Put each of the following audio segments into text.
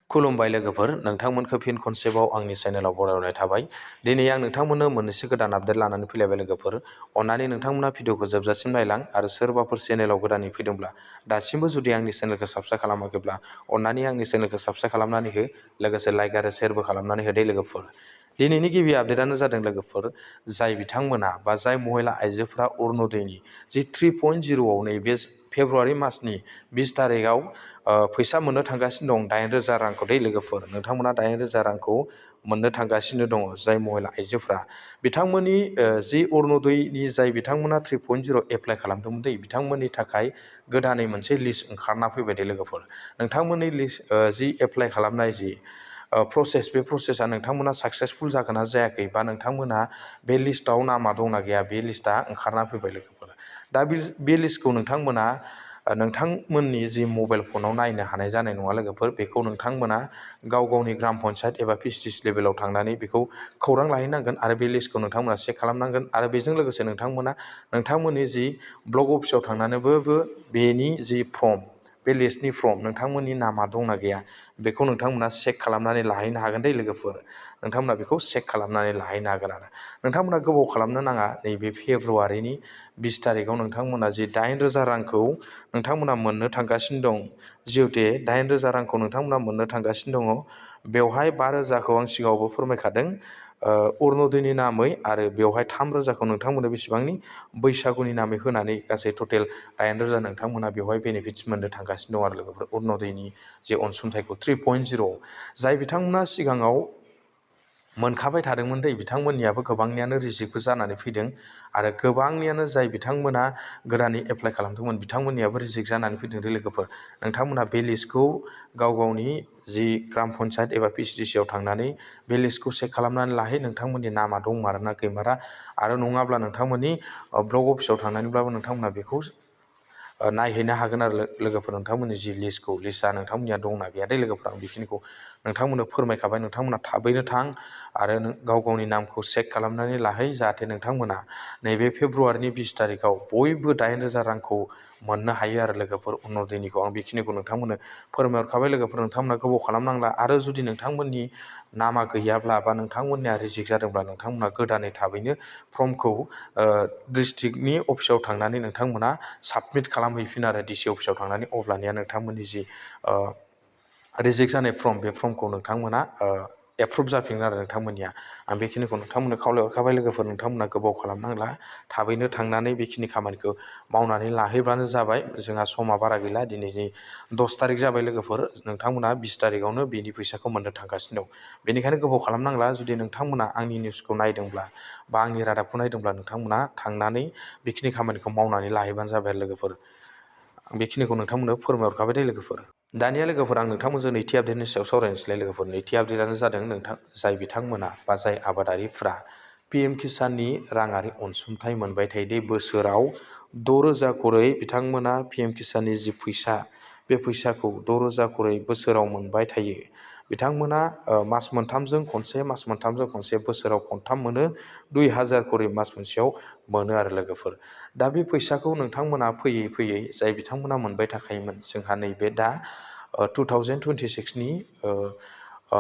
खुलुमबाय लोगोफोर, नोंथांमोनखौ फिन खनसेबाव आंनि चेनेलाव बरायनाय थाबाय। दिनै आं नोंथांमोननो मोननैसो गोदान आपडेट लानानै फैलायबाय लोगोफोर। अन्नानै नोंथांमोना भिडिअखौ जोबजासिम नायलां आरो सोरबाफोर चेनेलाव गोदानै फैदोंब्ला दासिमबो जुदि आंनि चेनेलखौ साबस्क्राइब खालामाखैब्ला अन्नानै आंनि चेनेलखौ साबस्क्राइब खालामनानै हो, लोगोसे लाइक आरो शेयारबो खालामनानै हो दे लोगोफोर। दिनैनि गिबि आपडेटानो जादों लोगोफोर, जाय बिथांमोना बा जाय महिला आइजोफोरा अरुणदयनि जि 3.0 नैबे फेब्रुवारि मासनि 20 तारिखआव फैसा मोननो थांगासिनो दं 8,000 रांखौ दे लोगोफोर। नोंथांमोना 8,000 रांखौ मोननो थांगासिनो दङ जाय महिला आइजोफ्रा बिथांमोननि जि अरुणदयनि जाय बिथांमोना 3.0 एप्लाइ खालामदोंमोन दे बिथांमोननि थाखाय गोदानै मोनसे लिस्ट ओंखारना फैबाय दे लोगोफोर। नोंथांमोननि लिस्ट जि एप्लाइ खालामनाय जि प्रसेस, बे प्रसेसा नोंथांमोना साक्सेसफुल जागोन ना जायाखै, बा नोंथांमोना बे लिस्टआव नामा दंना गैया, बे लिस्टआ ओंखारना फैबाय लोगोफोर। दा बे लिस्टखौ नोंथांमोना नोंथांमोननि जि मबाइल फनाव नायनो हानाय जानाय नङा लोगोफोर। बेखौ नोंथांमोना गाव गावनि ग्राम पन्सायत एबा पिसिसि लेभेलाव थांनानै बेखौ खौरां लाहैनांगोन आरो बे लिस्टखौ नोंथांमोना चेक खालामनांगोन। आरो बेजों लोगोसे नोंथांमोना नोंथांमोननि जि ब्लक अफिसाव थांनानैबो बेनि जि फर्म, बे लिस्टनि फर्म, नोंथांमोननि नामा दंना गैया बेखौ नोंथांमोना चेक खालामनानै लाहैनो हागोन दे लोगोफोर। नोंथांमोना बेखौ चेक खालामनानै लाहैनो हागोन आरो नोंथांमोना गोबाव खालामनो नाङा। नैबे फेब्रुवारिनि 20 तारिखआव नोंथांमोना जि 8,000 रांखौ नोंथांमोना मोननो थांगासिनो दं, जिहेतु 8,000 रांखौ नोंथांमोना मोननो थांगासिनो दङ। बेवहाय 5,000खौ आं सिगाङावबो फोरमायखादों अरुणदयनि नामै, आरो बेवहाय 3,000खौ नोंथांमोना बेसेबांनि बैसागुनि नामै होनानै गासै टटेल 8,000 नोंथांमोना बेवहाय बेनिफिट्स मोननो थांगासिनो दं आरो लोगोफोर। अरुणदयनि जे अनसुंथाइखौ 3.0 जाय बिथांमोना सिगाङाव मोनखाबाय थादोंमोन दे बिथांमोननियाबो गोबांनियानो रिजेक्टबो जानानै फैदों, आरो गोबांनियानो जाय बिथांमोना गोदानै एप्लाइ खालामदोंमोन बिथांमोननियाबो रिजेक्ट जानानै फैदों दे लोगोफोर। नोंथांमोना बे लिस्टखौ गाव गावनि जि ग्राम पन्सायत एबा पिसिडिसिआव थांनानै बे लिस्टखौ चेक खालामनानै लाहै, नोंथांमोननि नामा दंमारा गैमारा, आरो नङाब्ला नोंथांमोननि ब्लक अफिसाव थांनानैब्लाबो नोंथांमोना बेखौ नायहैनो हागोन आरो लोगोफोर। नोंथांमोननि जि लिस्टआ नोंथांमोननिया दंना गैया दे लोगोफोर। आं बेखिनिखौ नोंथांमोननो फोरमायखाबाय। नोंथांमोना थाबैनो थां आरो गाव गावनि नामखौ चेक खालामनानै लाहै, जाहाथे नोंथांमोना नैबे फेब्रुवारिनि 20 तारिखआव बयबो 8,000 रांखौ मोननो हायो आरो लोगोफोर अरुणदयनिखौ। आं बेखिनिखौ नोंथांमोननो फोरमायहरखाबाय लोगोफोर। नोंथांमोना गोबाव खालामनांला, आरो जुदि नोंथांमोननि नामा गैयाब्ला बा नोंथांमोननिया रिजेक्ट जादोंब्ला नोंथांमोना गोदानै थाबैनो फर्मखौ डिस्ट्रिक्टनि अफिसाव थांनानै नोंथांमोना साबमिट खालामहैफिन आरो डिसि अफिसाव थांनानै। अब्लानिया नोंथांमोननि जि रिजेक्ट जानाय फर्म, बे फर्मखौ नोंथांमोना एप्रुभ जाफिनगोन आरो नोंथांमोननिया। आं बेखिनिखौ नोंथांमोननो खावलायहरखाबाय लोगोफोर। नोंथांमोना गोबाव खालामनांला, थाबैनो थांनानै बेखिनि खामानिखौ मावनानै लाहैब्लानो जाबाय। जोंहा समा बारा गैला, दिनैनि 10 तारिख जाबाय लोगोफोर। नोंथांमोना 20 तारिखआवनो बेनि फैसाखौ मोननो थांगासिनो दं। बेनिखायनो गोबाव खालामनांला। जुदि नोंथांमोना आंनि निउसखौ नायदोंब्ला बा आंनि रादाबखौ नायदोंब्ला नोंथांमोना थांनानै बेखिनि खामानिखौ मावनानै लाहैबानो जाबाय लोगोफोर। आं बेखिनिखौ नोंथांमोननो फोरमायहरखाबाय दे लोगोफोर। दानिया लोगोफोर, आं नोंथांमोनजों नैथि आपडेटनि सायाव सावरायनोसैलाय लोगोफोर। नैथि आपडेटआनो जादों जाय बिथांमोना बा जाय आबादारिफ्रा PM किसाननि राङारि अनसुंथाइ मोनबाय थायो दे बोसोराव 6,000 खरै बिथांमोना PM किसाननि जि फैसा, बे फैसाखौ 6,000 खरै बोसोराव मोनबाय थायो। बिथांमोना मास मोनथामजों खनसे बोसोराव खनथाम मोनो। 2,000 खरै मास मोनसेयाव मोनो आरो लोगोफोर। दा बे फैसाखौ नोंथांमोना फैयै फैयै जाय बिथांमोना मोनबाय थाखायोमोन, जोंहा नैबे दा 2026नि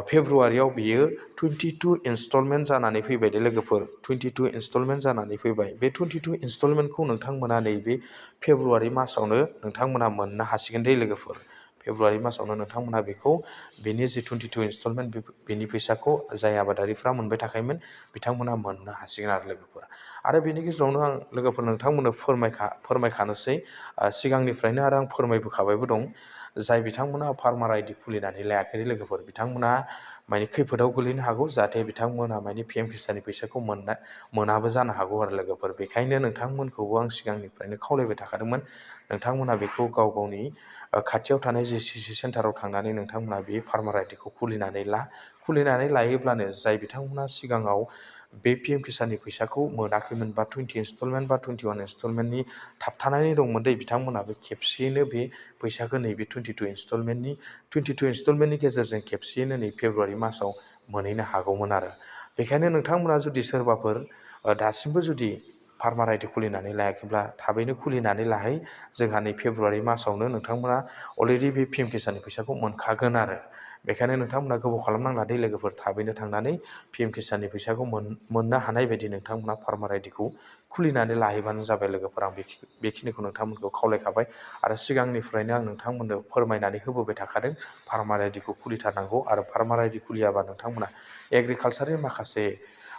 फेब्रुवारियाव बियो 22 इनस्टलमेन्ट जानानै फैबाय दे लोगोफोर। 22 इनस्टलमेन्ट जानानै फैबाय। बे 22 इनस्टलमेन्टखौ नोंथांमोना नैबे फेब्रुवारि मासावनो नोंथांमोना मोननो हासिगोन दे लोगोफोर। फेब्रुवारि मासावनो नोंथांमोना बेखौ बेनि जि 22 इनस्टलमेन्ट, बेनि फैसाखौ जाय आबादारिफ्रा मोनबाय थाखायोमोन बिथांमोना मोननो हासिगोन आरो लोगोफोर। आरो बेनि गेजेरावनो आं लोगोफोर नोंथांमोननो फोरमायखानोसै, सिगांनिफ्रायनो, आरो आं फोरमायबोखाबायबो दं। जाय बिथांमोना फार्मार ID खुलिनानै लायाखै लोगोफोर, बिथांमोना माने खैफोदाव गोलैनो हागौ, जाहाथे बिथांमोना माने PM किसाननि फैसाखौ मोनाबो जानो हागौ आरो लोगोफोर। बेखायनो नोंथांमोनखौबो आं सिगांनिफ्रायनो खावलायबाय थाखादोंमोन, नोंथांमोना बेखौ गाव गावनि खाथियाव थानाय जि CC सेन्टाराव थांनानै नोंथांमोना बे फार्मार IDखौ खुलिनानै लायोब्लानो जाय बिथांमोना सिगाङाव बे PM किसाननि फैसाखौ मोनाखैमोन, बा 20 इनस्टलमेन्ट बा 21 इनस्टलमेन्टनि थाबथानानै दंमोन दे, बिथांमोनाबो खेबसेयैनो बे फैसाखौ नैबे 22 इनस्टलमेन्टनि गेजेरजों खेबसेयैनो नै फेब्रुवारि मासाव मोनहैनो हागौमोन आरो। बेखायनो नोंथांमोना जुदि सोरबाफोर दासिमबो जुदि फार्मार आइडि खुलिनानै लायाखैब्ला थाबैनो खुलिनानै लाहै। जोंहा नै फेब्रुवारि मासावनो नोंथांमोना अलरेडि बे पि एम किसाननि फैसाखौ मोनखागोन आरो। बेखायनो नोंथांमोना गोबाव खालामनांला दे लोगोफोर, थाबैनो थांनानै पि एम किसाननि फैसाखौ मोननो हानाय बायदि नोंथांमोना फार्मार आइडिखौ खुलिनानै लाहैबानो जाबाय लोगोफोर। आं बेखिनिखौ नोंथांमोनखौ खावलायखाबाय आरो सिगांनिफ्रायनो आं नोंथांमोननो फोरमायनानै होबोबाय थाखादों फार्मार आइडिखौ खुलिथारनांगौ। आरो फार्मार आइडि खुलियाबा नोंथांमोना एग्रिकालसारनि माखासे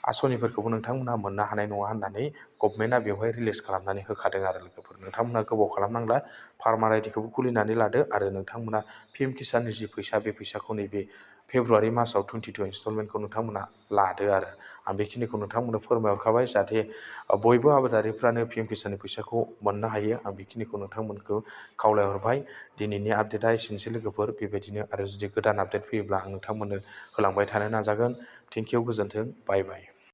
आसनिफोरखौबो नोंथांमोनहा मोननो हानाय नङा होननानै गभमेन्टआ बेवहाय रिलिज खालामनानै होखादों आरो लोगोफोर। नोंथांमोना गोबाव खालामनांला, फार्मार आइडिखौबो खुलिनानै लादो आरो नोंथांमोना पि एम किसाननि जि फैसा बे फैसाखौ नैबे फेब्रुवारि मासाव 22 इनस्टलमेन्टखौ नोंथांमोना लादो आरो। आं बेखिनिखौ नोंथांमोननो फोरमायहरखाबाय जाहाथे बयबो आबादारिफ्रानो पि एम किसाननि फैसाखौ मोननो हायो। आं बेखिनिखौ नोंथांमोनखौ खावलायहरबाय। दिनैनि आपडेटआ एसेनोसै लोगोफोर। बेबायदिनो आरो जुदि गोदान आपडेट फैयोब्ला आं नोंथांमोननो होलांबाय थानो नाजागोन। थेंक इउ, गोजोन्थों, बाय बाय।